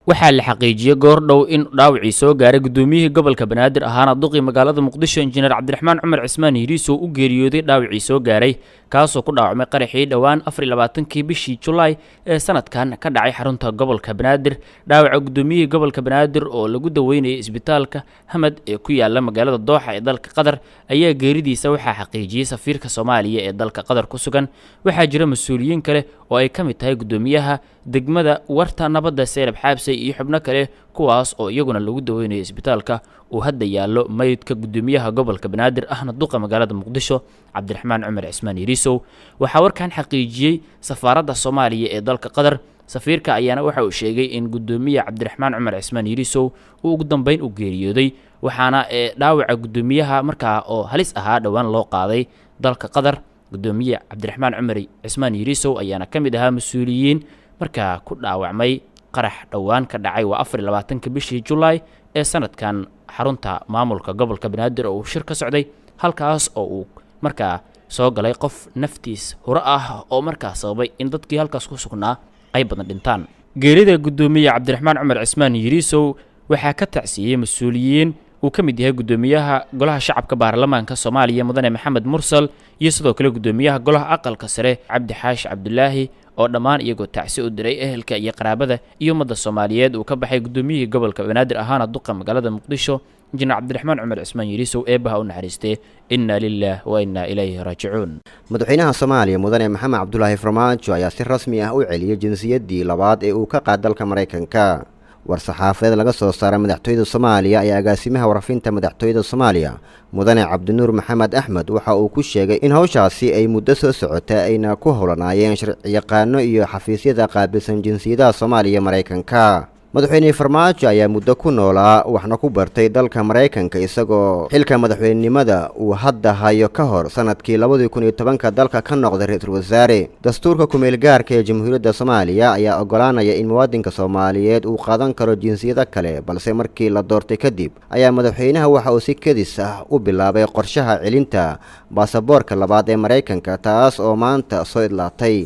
Waxaa la xaqiijiyey goor dhow in dhaawacii soo gaaray gudoomiyihii gobolka Banaadir ahaana duqii magaalada Muqdisho, Injineer Cabdiraxmaan Cumar Cismaan Yiriisow, u geeriyooday dhaawacii soo gaaray, kaasoo ku dhaawacmay qaraxii dhowaan 24-kii bishii Julaay ee sanadkan ka dhacay xarunta gobolka Banaadir. Dhaawaca gudoomiyihii gobolka Banaadir oo lagu daweynayay isbitaalka Hamad ee ku yaala magaalada Dooxa ee dalka Qatar ayaa geeridiisa waxaa xaqiijiyey safiirka Soomaaliya ee dalka Qatar ku sugan. Waxaa jira mas-uuliyiin kale oo ay ka mid tahay gudoomiyaha degmada Warta Nabadda Seynab Xaabsey iyo xubno kale, kuwaas oo iyaguna lagu daweynayo isbitaalka uu hadda yaallo meydka gudoomiyaha gobolka Banaadir ahna duqa magaalada Muqdisho, Cabdiraxmaan Cumar Cismaan Yiriisow. Waxaa warkan xaqiijiyey safaaradda Soomaaliya ee dalka Qatar. Safiirka ayaana waxa uu sheegay in gudoomiye Cabdiraxmaan Cumar Cismaan Yiriisow uu ugu dambeyn u geeriyooday, waxaana ee dhaawaca gudoomiyaha markaa oo halis ahaa dhowaan loo qaaday dalka Qatar. Gudoomiye Cabdiraxmaan Cumar Cismaan Yiriisow ayaana ka mid ahaa mas-uuliyiin markaa ku dhaawacmay qarax dhowaan ka dhacay, waa 24-ka bishii Julaay ee sanadkan, xarunta maamulka gobolka Banaadir oo uu shir ka socday, halkaas oo uu markaa soo galay qof naftiis huro ah oo markaa sababay in dadkii halkaas ku sugnaa qayb badan dhintaan. Geerida gudoomiye Cabdiraxmaan Cumar Cismaan Yiriisow waxaa ka tacsiiyey mas-uuliyiin uu ka mid yahay gudoomiyaha golaha shacabka baarlamaanka Soomaaliya, Mudane Maxamed Mursal, iyo sidoo kale gudoomiyaha golaha aqalka sare, Cabdi Xaashi Cabdulaahi, oo dhammaan iyagoo tacsi u diray ehelka iyo qaraabada iyo ummadda Soomaaliyeed uu ka baxay gudoomiyihii gobolka Banaadir ahaana duqa magaalada Muqdisho, Injineer Cabdiraxmaan Cumar Cismaan Yiriisow. Eebbaha u naxariistee, inna lilah wa inna ilayhi raajicuun. Madaxweynaha Soomaaliya, Mudane Maxamed Cabdulaahi Farmaajo, ayaa si rasmi ah u celiyey jinsiyaddii labaad ee uu ka qaad dalka Maraykanka. War-saxaafadeed laga soo saaray madaxtooyada Soomaaliya ayaa agaasimaha warfinta madaxtooyada Soomaaliya, Mudane Cabdinuur Maxamed Axmed, waxa uu ku sheegay in howshaasi ay muddo soo socotay, ayna ku howlanaayeen sharciyaqaano iyo xafiisyada qaabilsan jinsiyadaha Soomaaliya iyo Maraykanka. Madaxweyne Farmaajo ayaa muddo ku noolaa waxna ku bartay dalka Maraykanka, isagoo xilka madaxweynenimada uu hadda hayo ka hor sanadkii 2010-ka dalka ka noqday ra-iisul wasaare. Dastuurka kumeel gaarka ee Jamhuuriyadda Soomaaliya ayaa ogolaanaya in muwaadinka Soomaaliyeed uu qaadan karo jinsiyado kale, balse markii la doortay kadib ayaa madaxweynaha waxa uu si kedis ah u bilaabay qorshaha celinta baasaboorka labaad ee Maraykanka, taas oo maanta soo idlaatay.